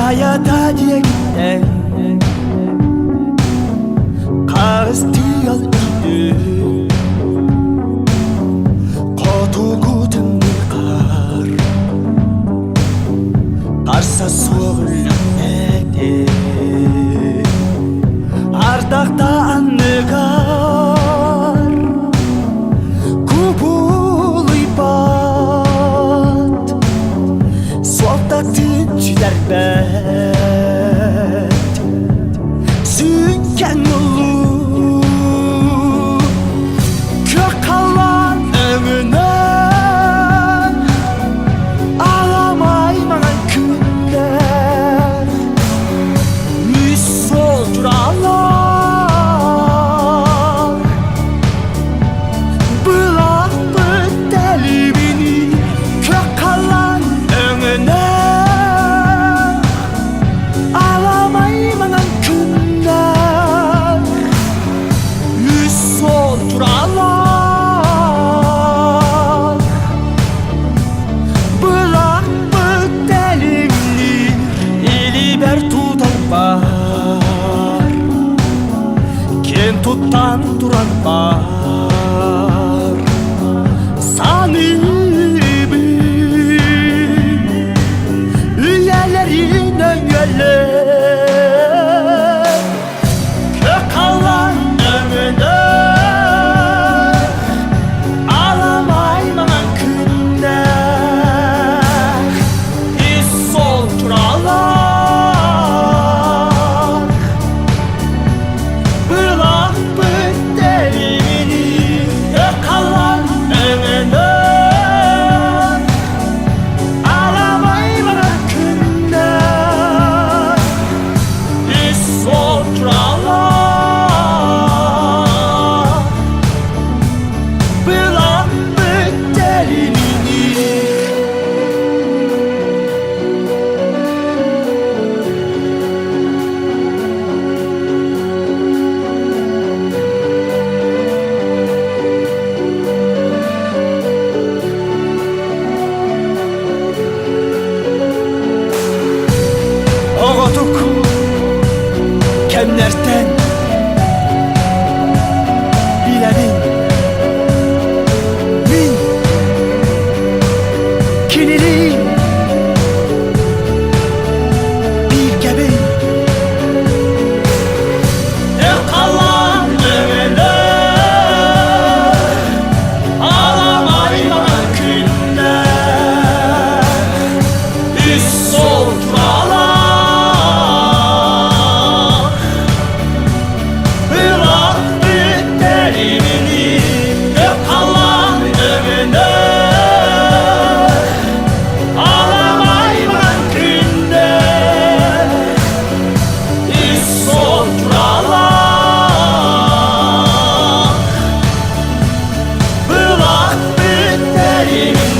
Хайата диэкиттэн Харыстыал үрдүк Хотугу тымныы хаар Харса суох үллэхтэтэ Ардахта анныгар Кубулуйбат Суолтатын сүтэрбэт Сүҥкэн улуу Күөх халлаан өҥүнэн Аламай маҥан күннэр Үс суол тураллар Былаахпыт тэлибини Күөх халлаан өҥүнэн Аламай маҥан күннэр Үс суол тураллар Былаахпыт тэлимни Илибэр тутарбар Киэн туттан туран бар Саныыбын Үйэлэрин өҥөлөр Көх халлаан өҥөнөр Аламай маҥан күннэр Ис сол тураллар Былаахпыт тэримини Көх халлаан өҥөнөр Аламай маҥан күннэр Ис сол тураллар Былаахпыт тэримини. Оҕотук кэмнэртэн билэбин мин кинилиин бииргэбин. Халлаан өҥөнөр аламай маҥан күннэр үс суол туралар Ылахпыт тэримини көх халлаан өҥөнөр аламай маҥан күннэр үс суол туралар Былаахпыт тэримини.